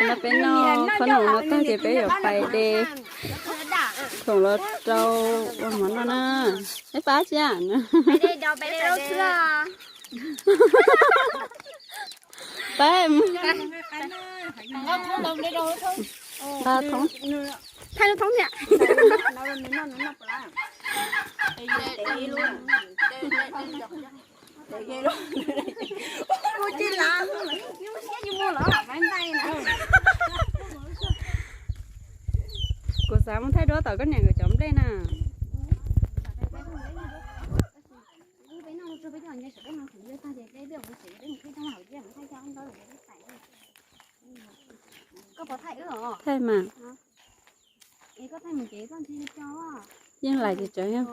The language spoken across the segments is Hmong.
No peb noj qhob noom no tag ces peb yuav pais de khoom los rau ua mov noj na. Peb pab tsi a? Pab nqa thoob. Thaij lub thoob thiab. Kuv xav mus thaij duab tom koj niam nkawd cov nplej na. Thaij mas. Yeej laim ces tsawv.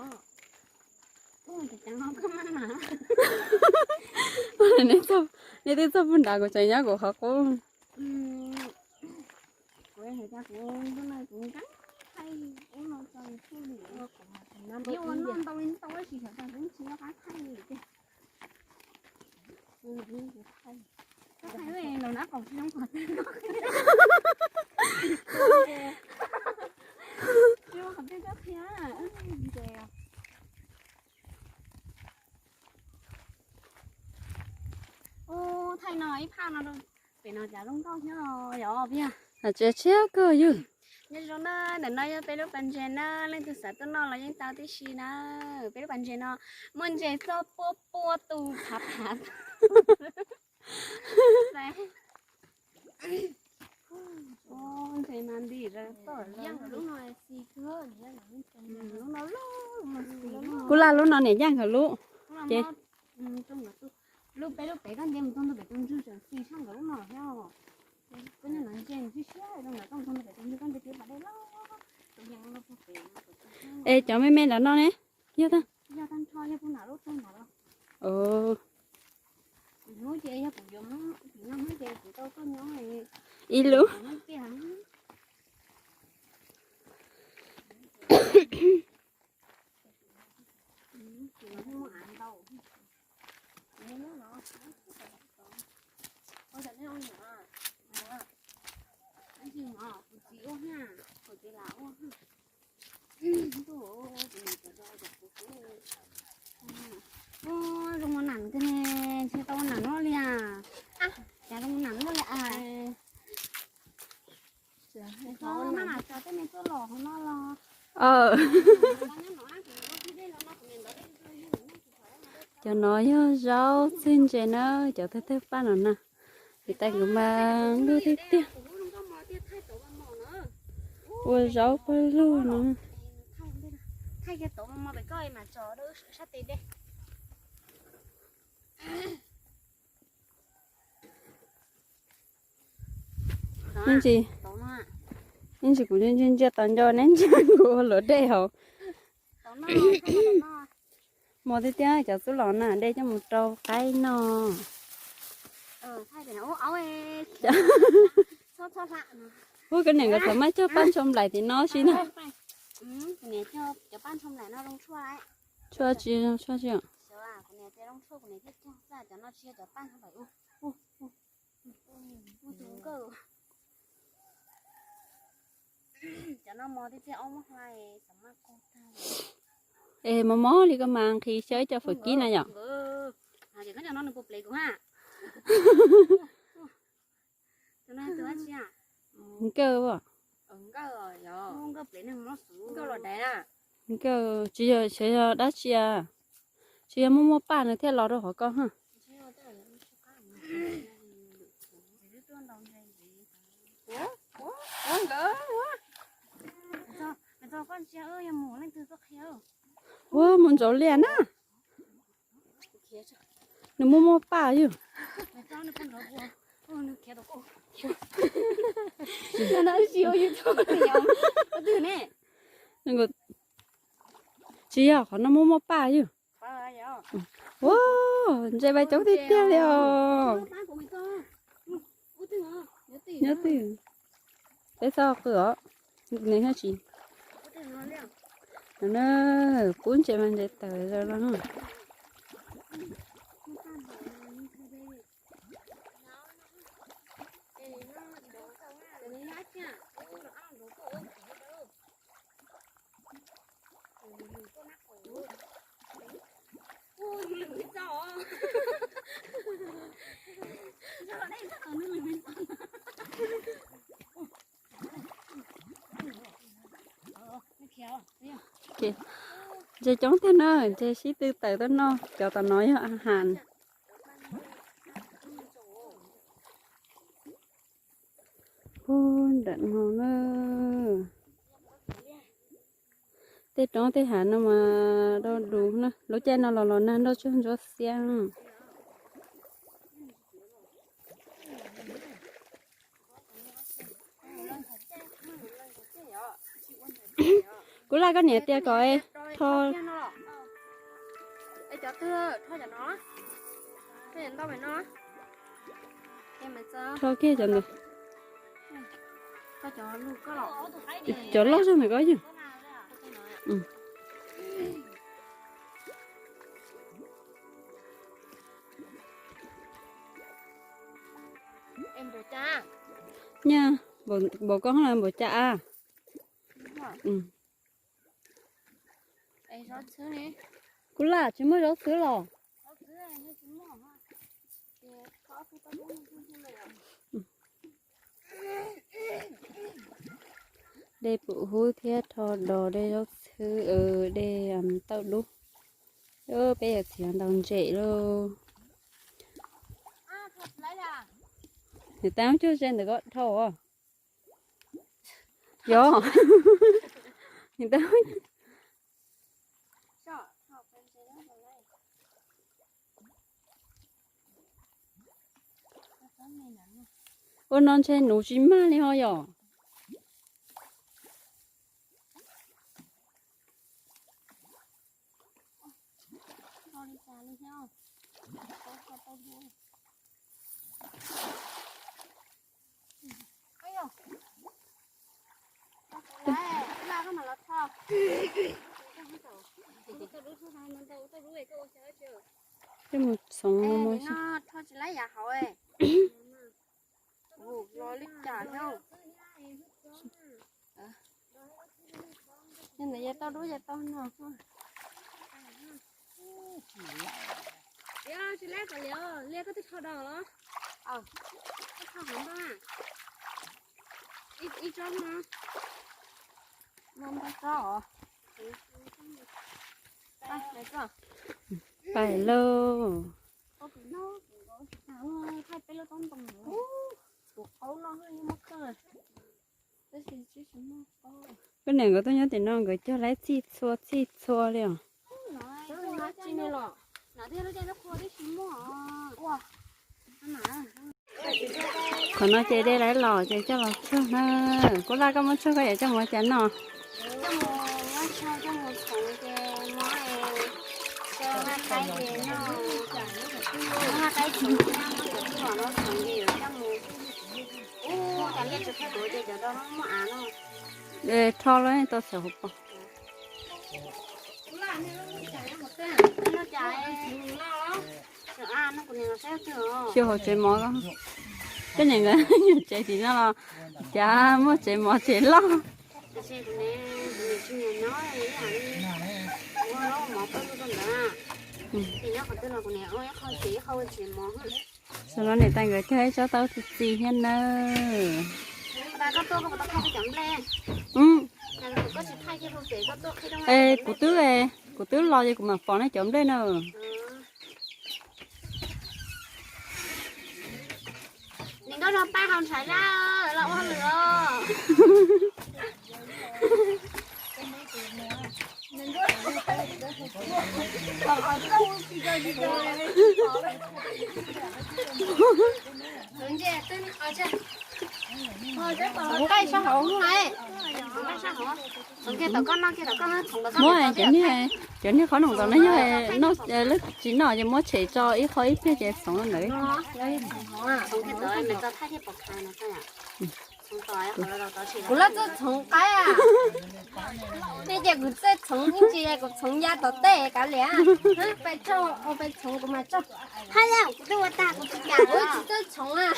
Nej twb txog pug nrad kuv tseem nyob kuv qhov qub. Ua thaij no ib phaj no rau pem no cas zoo nkauj thiab yog piag. Hais tsev tshiab kawg yug. Nyob zoo na, ntawm no yog peb lub pas ntses na, leej twg xav tuaj noj los yeej tau tib si na. Peb lub pas ntses no muaj ntses txoj puab puab tu phav phav. Ntses mas ntim, lub no loj, kuv laj lub no niam yaj nkawd lub. Ces lub peb lub pem koj nce mus txog ntua pem tus ntswg tseem xis tshaj nkawd lub no thiab. Koj nyob no ntshe siab siab rau nkawd, koj mus txog ntua pem tus ntswg koj nce pem pas dej loj. Es cov me me nram no ne, yog tag. Yog tag nrho yog puag nram lub roob no los. Hnub ces yog kuv yuav Hmoob, kuv nyob Hmoob ces kuv tau tuaj nyob ib lub. Ua zoo ua nam kawg ne, tsis tau ua nam noj li as. Cas zoo ua nam noj li as. Cov no yog zaub txwj ntse na, cov tawg tawg paj no na. Ces tais kuv mas luj tiag tiag. Ua zaub pawg lug no. Ib ntsis, ib ntsis kuv ntsia ntsia tos nco neb ntsia kuv ua luam dej hauv. Mos tiag tiag, cov xub los na, dej coj mus rau qaib noj. Ua koj niam nkawd txawm maj cog paj ntsho nplaim tim no si na. Tshuaj tsis, tshuaj tsis. Es mos mos li koj mas nqhis xyaw ib co fawm kib na yom. Nkawj, nkawj tsis yog xyov yog dab tsi a, tsis yog muaj muaj paj nws thiaj los rau qhov ko ha. Ua mus ntsaum liaj na. Nws muaj muaj paj yog. Tsis yog qhov no muaj muaj paj yog. Ua ntses vais coob tiag tiag li os. Nyob twg, peb txhob qw os, nws thiaj tsis. Qub ntses mas ntses tawm zaws los. Ntses coob tiag na, ntses sib tw tawm tuaj noj, cov tom no yog a has. Ub, nram no na. Tej roob tej hav no mas daj dus na, lub caij no los los nag nroj tsuag ntsuab xiab. Kuv laj koj niam tias kom rho, rho kiag cov ntawd. Cov loj zog ntawm ko yog. Nyaj, npaum ko hoob las npaum cas a? Kuv lam tsis muaj zaub txhwb los. Dej pum hub thiab rho dos dej zaub txhwb, dej tauj dub. Peb yuav txiav ntaus ntses lauj. Niam tais, cuag ze ntawm ko dhau os. Yog. Niam tais, ua no ntshe nuv tsis mag li ho yom. Tej mus txhoov no, los li cas thiab. Ntawd yog tau dub yog tau no. Tsis lab kom liam, liam koj twb rho dos los? Ib tsob no. Pais lauj. Koj niam nkawd tuaj nyob tim no nkawd cog laib txhij txhua txhij txhua li os. Qhov no ces dej laib los ces coj los tshuaj na. Kuv laj koj muab tshuaj koj yuav coj mus ua cas noj? Rho los tau xyaum hauv paus. Xyaum hauv tsev mov. Koj niam nkawd nyuag tsev tim no los cas muaj tsev mov tsev loj. Xyov no niam tais nkawd cog ib tsob taub txi txiv thiab nawb. Es kuv twb, kuv twb los ces kuv mam pom nej cov nplej na. Nws nkauj zog paj hau ntshav zaj los ua hauj lwm os. Muab cov niag, cov niag qhob noom ntawd no yog leej tsis noj ces muab tshem tso ib qho ib pliag ces txhoov ntawd. Kuv laj txawj txhoov qaib. Nej ces kuv txawj txhoov ib ntsis, kuv txhoov ya tom tej kav liam. Pais tso, pais txhoov kuv mas tso. Haj yam kuv twb ua tag kuv tsis kam, kuv tsis txawj txhoov a.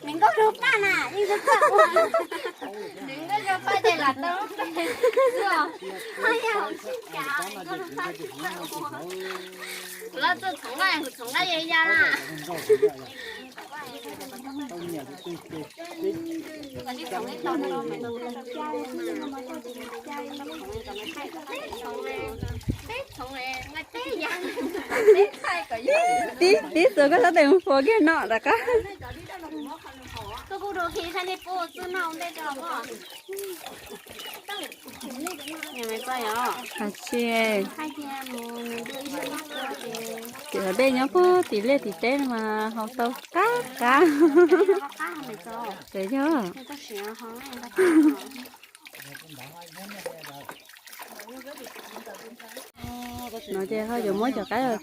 Nws nkauj zog paj na, yeej txawj txawj ua. Nws nkauj zog paj ces lam tau lub pej. Kuv los txog txhoov nqaij, kuv txhoov nqaij ya ya na. Tib tib txuas koj xav tes mus puas kiag no rov qab. Tsis, ces haus dej nyob puag tim liaj tim teb no mas haus tau qab qab. Ces yog no ces ho yuav muab cov qaib.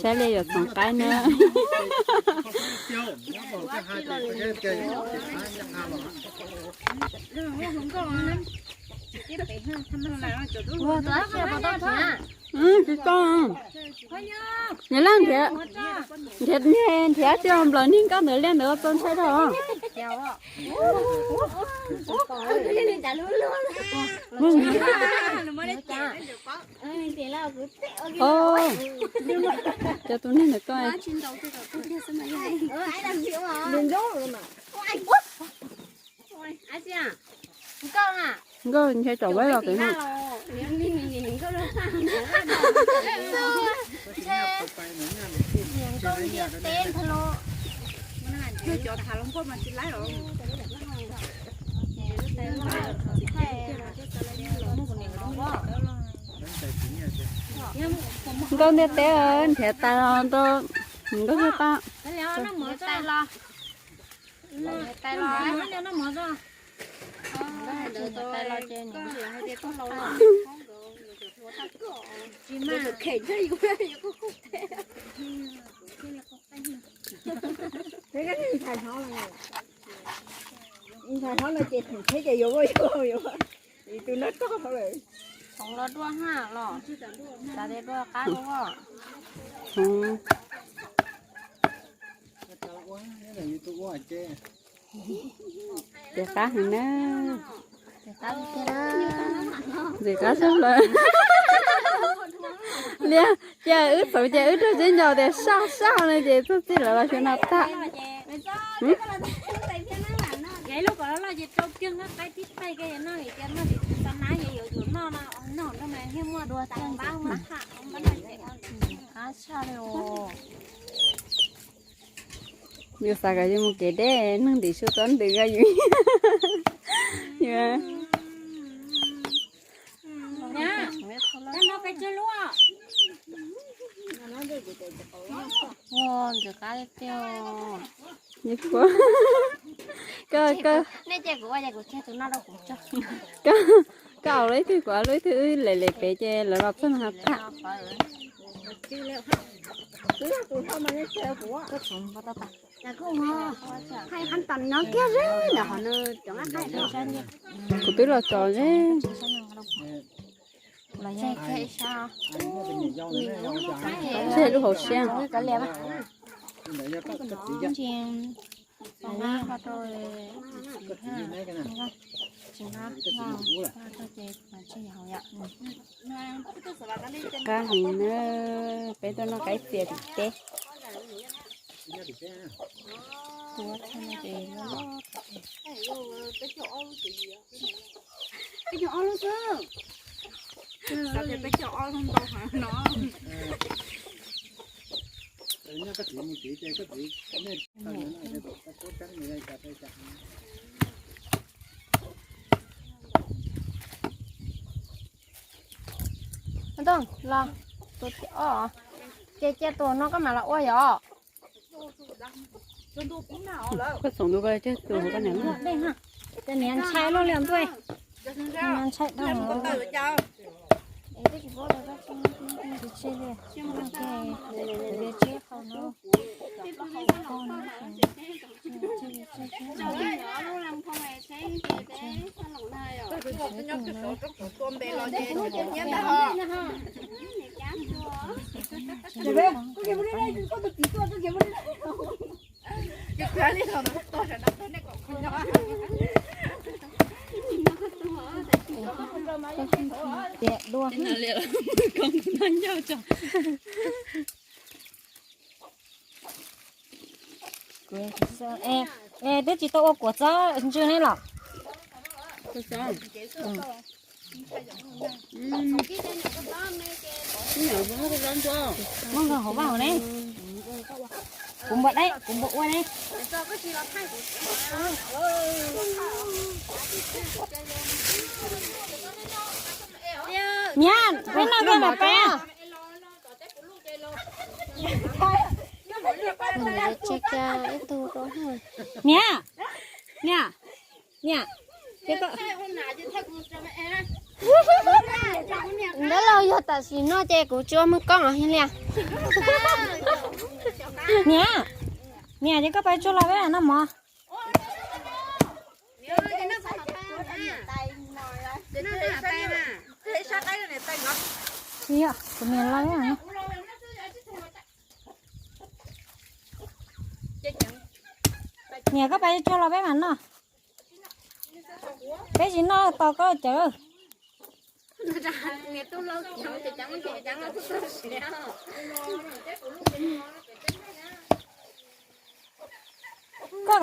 Saib li yuav txhoov qaib na. Tsis tau. Nws laj nrhiav, nrhiav nrhiav tsis nplaws niag nkauj ntawd liaj ntawd ua txaus ntshai rau. Cov tus neeg ntawd koj. Nkauj ntshe tsom vaib los tes no. Nkauj ntiaj teb nrhiav tais los rau nkauj thiaj pab. Ntshai hlob no ces thaum tsheb ces yuav ua yuav yuav, tus no rog lawm. Thaum los dua ha los, xav tias dua qab ua. Tias qab heev na. Ntxim qab xwb lawm. Liaj, cia wb txaus ces wb rau tib nco tias saj saj no ces txog txij lawv los xyuas no tag. Yus xav kom yus mus kev deb, neeg ntim su tuab ntws ko yus. Ua ntxim qab tiag tiag. Koj, koj, koj, koj au lub ib tug, kuv au lub ib tug, wb lem lem pem ces lawv los txog no ho tham. Kuv twb los tso ze. Ntshe lub hauv siab. Qab heev na, peb tuaj noj qaib txias tim teb. Ntoo los, tus thib ob, ces cia tus no koj mam los ua yom. Koj txhoov ntu ko coj tus koj niam. Cov niam ntshai loj li ntuj, ntshai dhau. Es twb tsis tau ua kuam txob ntsw ne los? Muab nkag hauv vaj hauv ne. Kuv npua deb, kuv npua ua ne. Niam, peb noj kiag ntawm peb. Niam, niam, niam. Ntawd los yog tam sim no ces kuv tsis ua muag koob os yog li. Niam, niam ces koj pab tsuag los peb noj mov. Kuv niam los. Niam koj pab tsuag los peb mam noj. Peb tsis noj tos koj cawv. Koj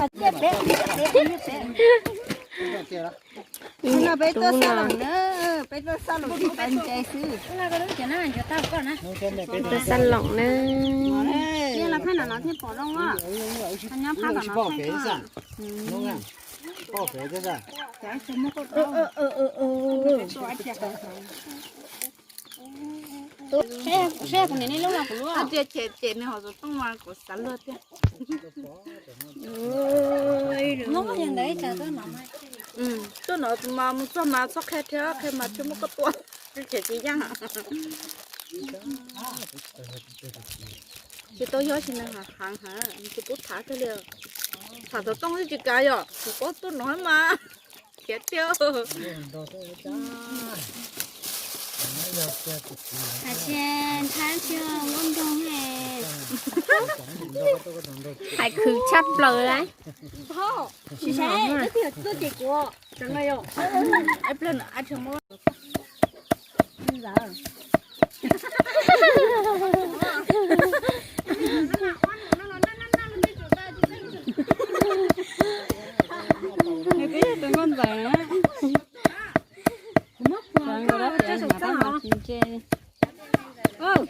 no peb tuaj xa loos na, peb tuaj xa loos tib tas nce xwb. Tuaj xa loos na. Los phaj no no thiaj pom zoo. Nyob phaj tom no. Saib kuv niam nej lub los kuv lub. Tias cem cem nws hauv xov tooj mas kuv xav luag tiag. Hnub yog ntawd ib tsam tuaj no mas. Tuaj no mas mus txog mas txhob qhia thiab, qhia mas thiaj muab koj tua. Cem tsis yeej. Tsis tau yog tsis nws heev heev, tsis pub tham thiaj li. Tham xov tooj twb tsis kav yom, kuv paub tuaj no mas khiav thiab. Hais khwv tshaj plaws lawm. Tsis saib, twb tias tuaj cem kuv. Nws twb yog tus nkauj ntxawm na. Kuv muab kuv tso saum txaj os.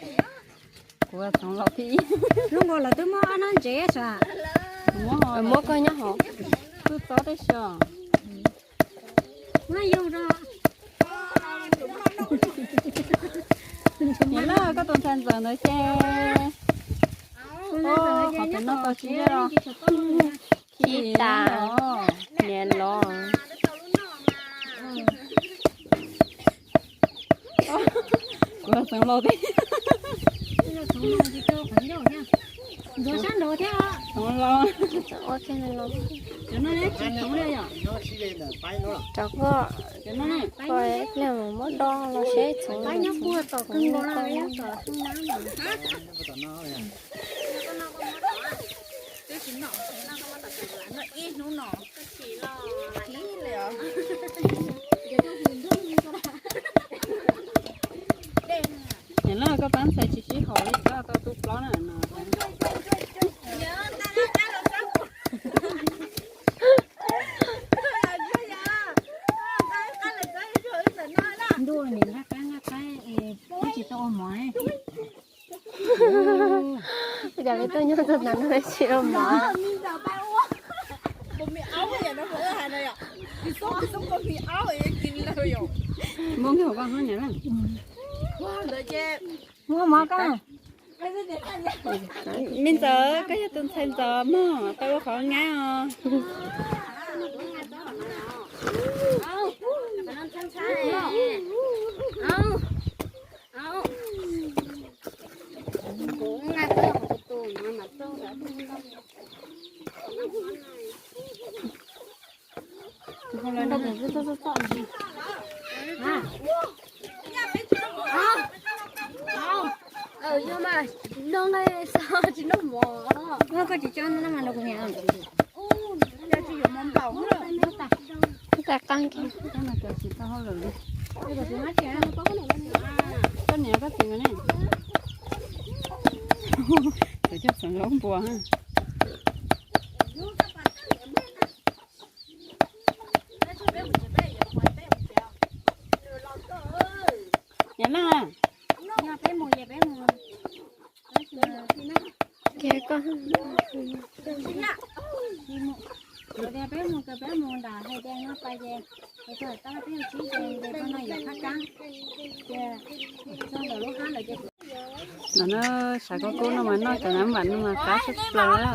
Kuv txoov laus thib ib. Lub nkaus lawv twb muab ob hnab ntsev sav. Muab koj nyob hauv. Tub txob teb xyos. Muab yug rau. Niam lawm, koj tus ntxhais ntxawm ntawd ces. Qhov pem no tau tsis nyob los. Ib tas niam los. Kuv txoov laus thiab. Ntxuav sab nraud thiab. Txoov laus. Rau koj, koj ib pliag mus muab do los seb txoov. Niam lawm, koj pab ntxhais tsis sib haum li, tau tu plaub na no. Ntuj, niam nqaij qaib nqaij qaib, twb tsis tau ua mov. Ua cas peb tuaj nyob txog tas no tsis ua mov? Muab nkag hauv vaj hab niam. Muab mov koj. Me ntxawm, koj yog tus ntxhais ntxawm mog, peb ua qhov nyab os. Yog mas, noj nqaij xwb tsis noj mov. Koj tsis tso noj mas rau kuv niam. Tsis yuav mov nplaum. Tais qab kiag. Koj niam koj txiv nkawd ne. Cov coj txheem zaub npua. Niam Leej, ces koj, peb mus, peb mus nram hais tias no pais ces, peb mus tsib ces, ces no yuav qab qab, ces ntawm lub hab lawm ces. No na, sav koj kub no mas noj cov nab npam no mas qab tshaj plaws na.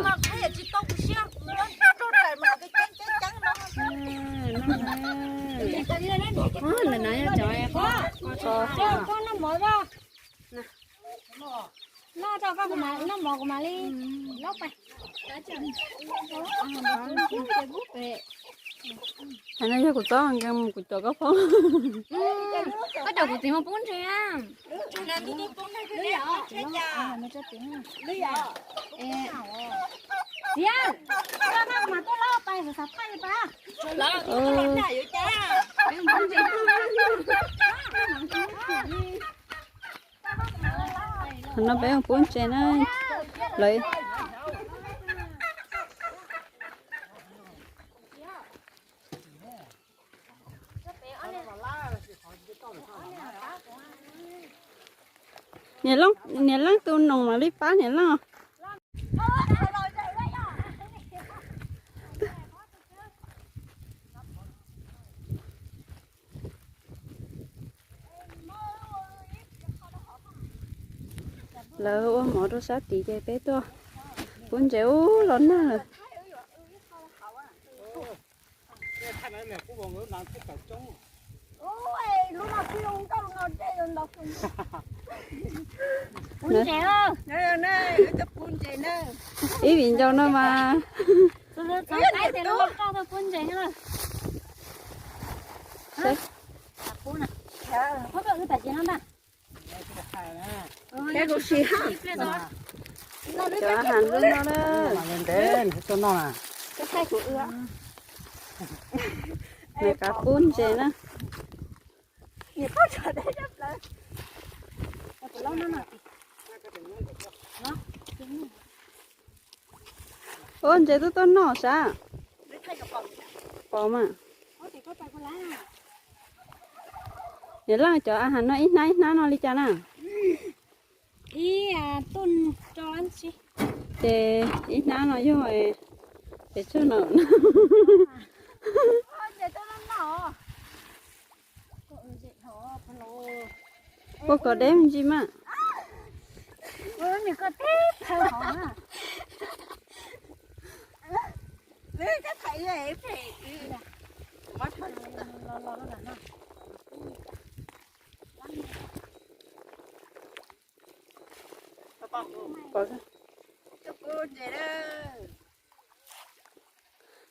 Ntawm no yog cov, noj rau koj, noj mov kuv mam li laub pais. Hais no yog kuv txob nkees mus kuv cov koj poob. Koj cov kuv txiv mus poob ntses. Txiv, koj mas tuaj laub pais xav xav pais li pais. Qhov no peb mus pub ntses na. Lawv, niam Leej, niam Leej tus noom mam li pab niam Leej. Lawv ua mov rau sab tid ces peb tuaj pub ntses ub los nag lawm. Ib viv ncaus no mas. Cov has zoo no na. Nws kav pub ntses na. Ua ntses tuaj tuaj noj sav. Pom mas. Niam Leej, cov a has no ib hnab ib hnab no li cas na? Ces ib hnab no yog pes tsawg no? Ua kom deb me ntsis mas.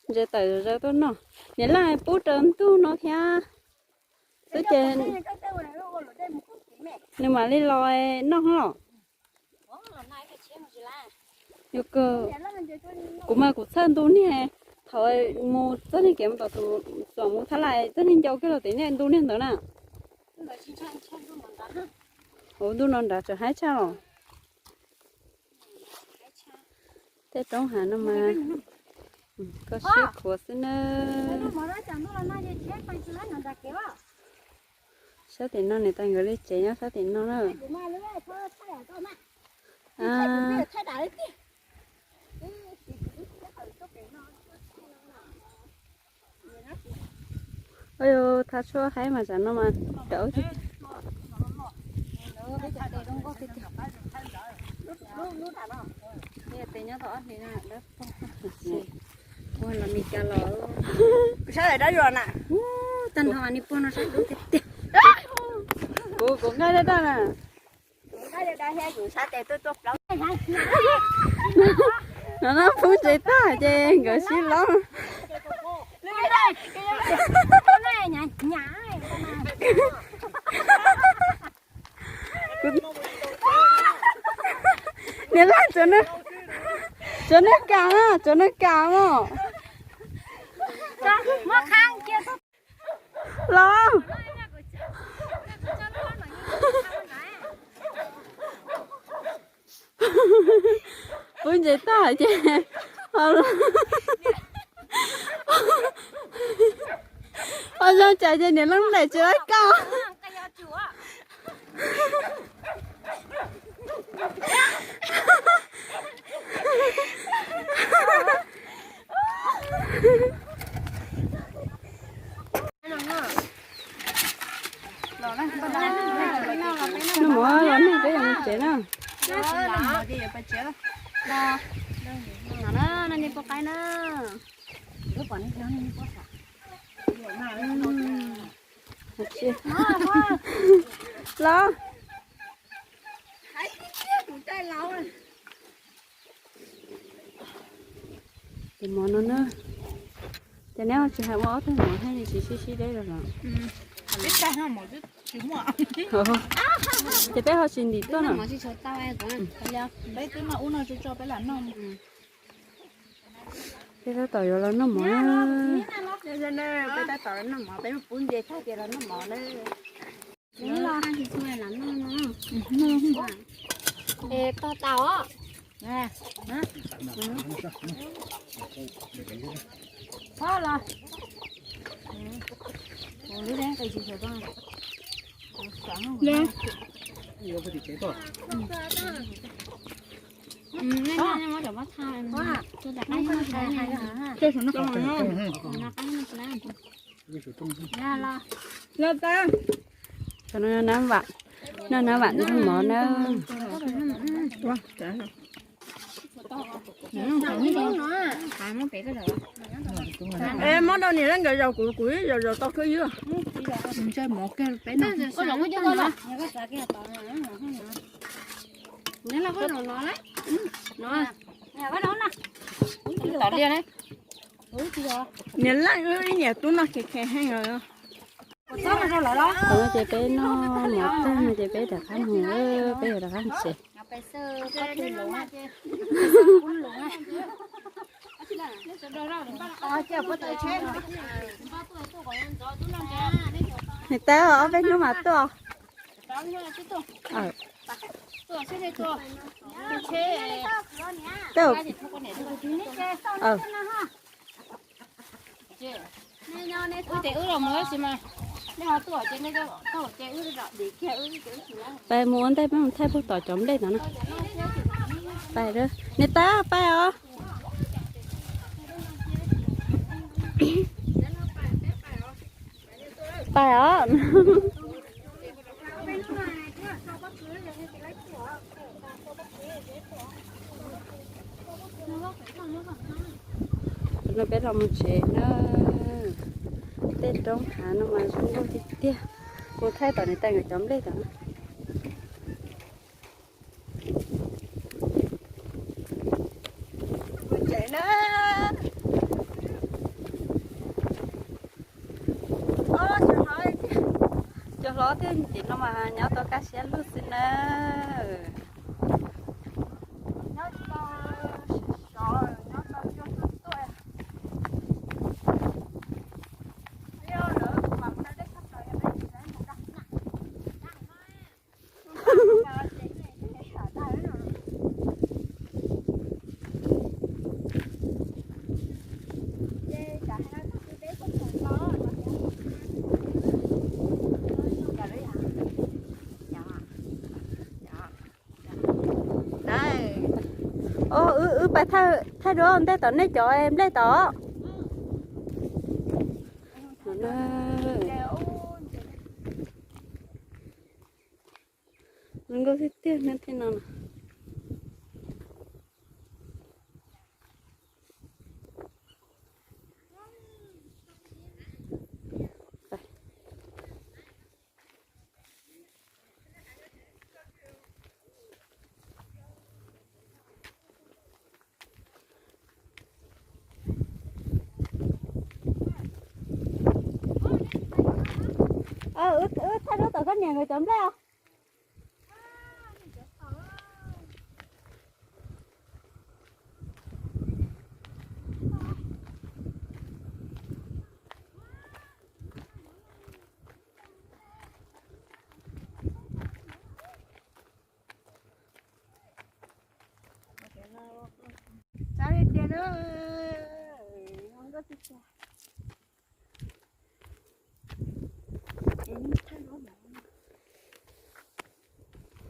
Ntses tawm zom zaws tuaj noj. Niam Leej pub rau ntug no thiab xwb ces nws mam li los noj los. Yog kawg, kuv mas kuv txhawj ntu niag, thaum mus txoj niag kev mus tom tus, txawm mus Thab Lais txoj niag ncau kiag los tim niag ntu niag ntawd na. Ua ntuj no nrad tseem haib tshaj los. Tej roob hav no mas koj siab khuav xwb nawb. Sab tim no niam tais nkawd li tsev nyob sab tim no na. Ua yus thaj tshuaj haib mas tsam no mas rawv tiag. Ua los ni cas los. Tag nrho ni puag no sab dub tiag tiag. Kuv, kuv nqaij daj daj na. No no pub ntses tag ces nkawd sib lob. Tsuav neeg kam, tsuav neeg kam os. Los, pub ntses tag ces, ua zoo tsam ces niam leej daim tsis laib koj. Noj mov los noj peb yuav mus tsev na. Los. Tus mov no na, ces neb tsis hais ua ob tug mov thiab li, tsis sib sib deb los los. Ces peb ho tsis ntim tuaj na. Peb tab tom yuav los noj mov na. Peb tab tom noj mov, peb mus pub ntses tag ces los noj mov na. Tog tau. Los. Cov no nab vam, noj nab vam nrog mov na. Muab rau niam leej nkawd zaum, kuv kuv ib zaug zaum tau khwb ywg. Niam leej wb ib niam tub noj khev khev heev os. Qhov no ces peb noj mov tag no ces peb rov qab mus, peb yuav rov qab mus tsev. Niam tais, ob peb hnub mam tuaj. Pais mus ua ntej peb mus thaij puag tom cov nplej tom na. Pais, niam tais, pais os. Pais os. No peb los mus tsev na. Tej roob hav no mas zoo nkauj tiag tiag. Mus thaij tom niam tais nkawd cov nplej tom na. Cov hlob thiab tim no mas nyob tau kaj siab lug xwb na. Wb pais thaij duab ntej tom nej cov nplej tod. Zoo nkauj tiag tiag na tej no. Wb thaij duab tom koj niam nkawd cov nplej os.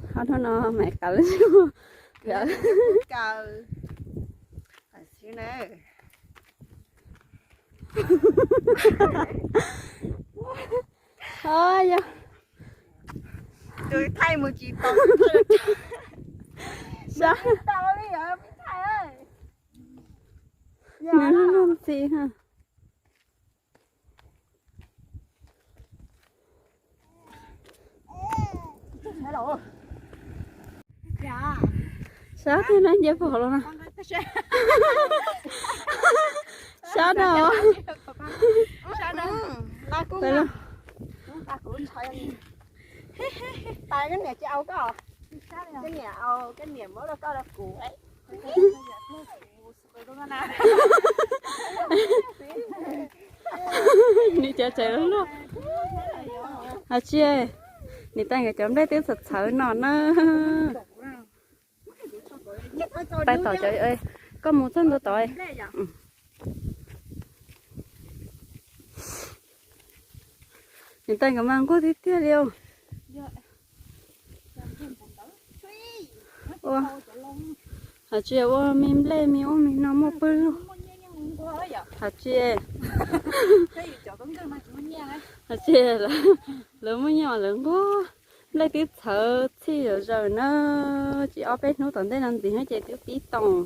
Qhov no no mas qav lub kaw. Yog tus thaij mus tsis tau, tau li os, thaij. Nws lub lub ntxhi ha. Sab thiab na, nce pom los na. Sab no. Koj niam tsis au koj, koj niam au, koj niam muab rau koj rau kuv. Nws cov tsev luaj. Hais tsis, niam tais nkawd cov nplej twb txhawv txhawv no na. Tais tom cov, koj mus txog ntua tod. Niam tais nkawd mas nquag tiag tiag li os. Ua, hais tsis ua me nplej me ub me no muaj pawg lug. Hais tsis, hais tsis, lawv muaj nyiaj mas lawv nquag. Nplej twb txhawv txhij zom zaws na, tsis ob peb hnub tom ntej no ntxiv no ces twb pib toom.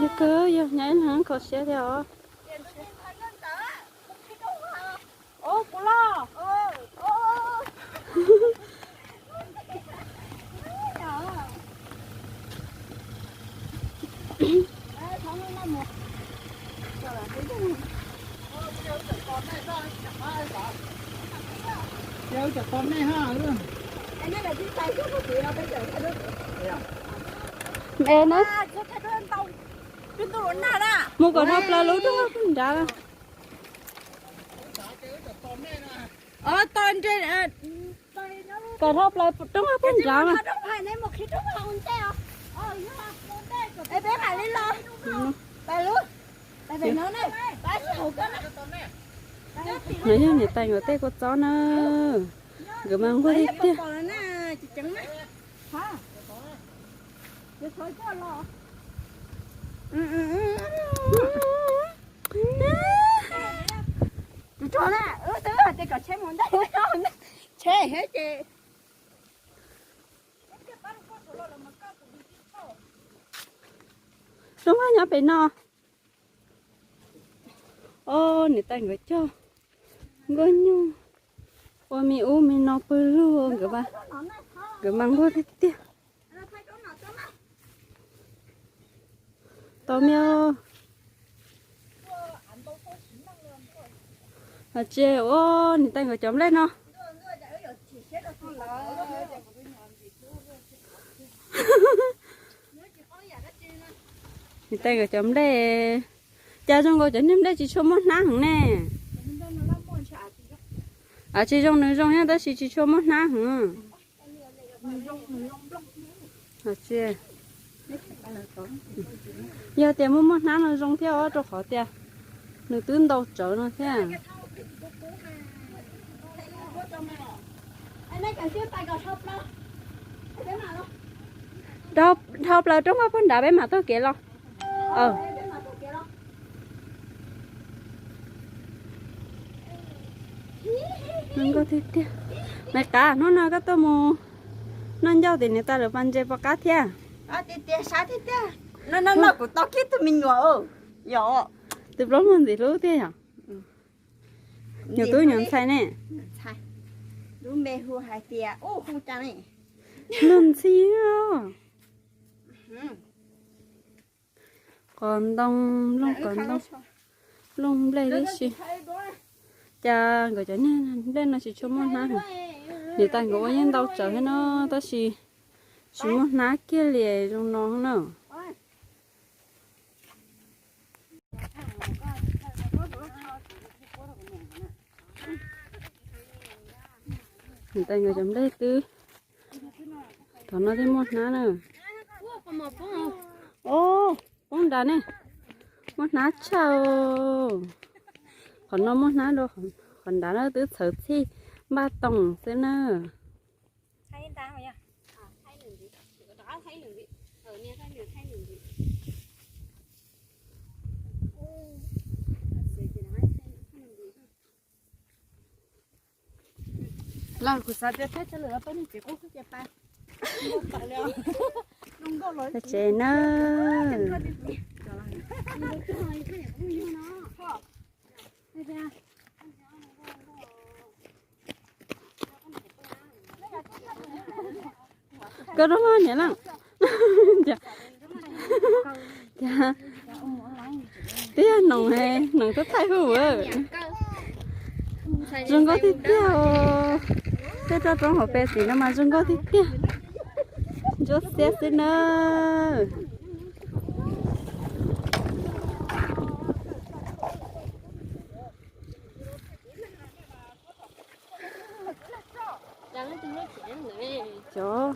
Yog kawg, yog nyob ib leeg kho siab thiab os. Mus kom dhau plaws lub roob puag nrad. Kom dhau plaws roob puag nrad. No yog niam tais nkawd tej kua txob na, nkawd mas nquag tiag tiag. Roob vaj nyob pem no. Os, niam tais nkawd cog nkauj nyuj ua me ub me no pawg lug, nkawd mas nquag tiag tiag. Tau me. Hais tsis ua niam tais nkawd cov nplej no. Niam tais nkawd cov nplej, cas zoo nkaus cov niag nplej tsis tshua muaj hnab heev ne. Tsis zoo, nws zoo thiab tab sis tsis tshua muaj hnab heev. Yog tias muaj muaj hnab no zoo thiab os, rau qhov tias nws twb ntau tsawv no thiab. Dhau plaws roob vaj puag nrad peb mam taug kev los. Nkauj tiag tiag. Me qav, hnub no koj tuaj mus noj ncauj tim niam tais lawv pas ntses puas qab thiab? Tiag tiag, sab tiag tiag. No no no, kuv tau kiag tus me nyuam. Yog tus plaub muag ntxim hlub thiab yom. Nyuam tub nyuam ntxhais ne. Lub npe hu hais tias, hu cas ne? Luag ntxhi. Qos ntoo, looj qos ntoo, looj nplej tib si. Cas nkawd cov niag nplej no tsis tshua muaj hnab heev. Niam tais nkawd ua yeej ntau tsawv thiab no, tab sis tsis muaj hnab kiag li zoo no na. Niam tais nkawd cov nplej twb, thaum no twb muaj hnab na. Os, poob nrad ne, muaj hnab tshaj. Qhov no muaj hnab dua, qhov nrad na twb txhawv txhij npaj toom xwb na. Lawv kuv xav tias peb cov lwm peb neeg tsis qub xwb ces pab. Peb tsev na. Koj rau mog niam laus. Tiag, noog, noog tub thaij hu. Zoo nkauj tiag tiag os. Tej roj roob hauv pes tim no mas zoo nkauj tiag tiag. Ntsuab xiab xwb na. Cov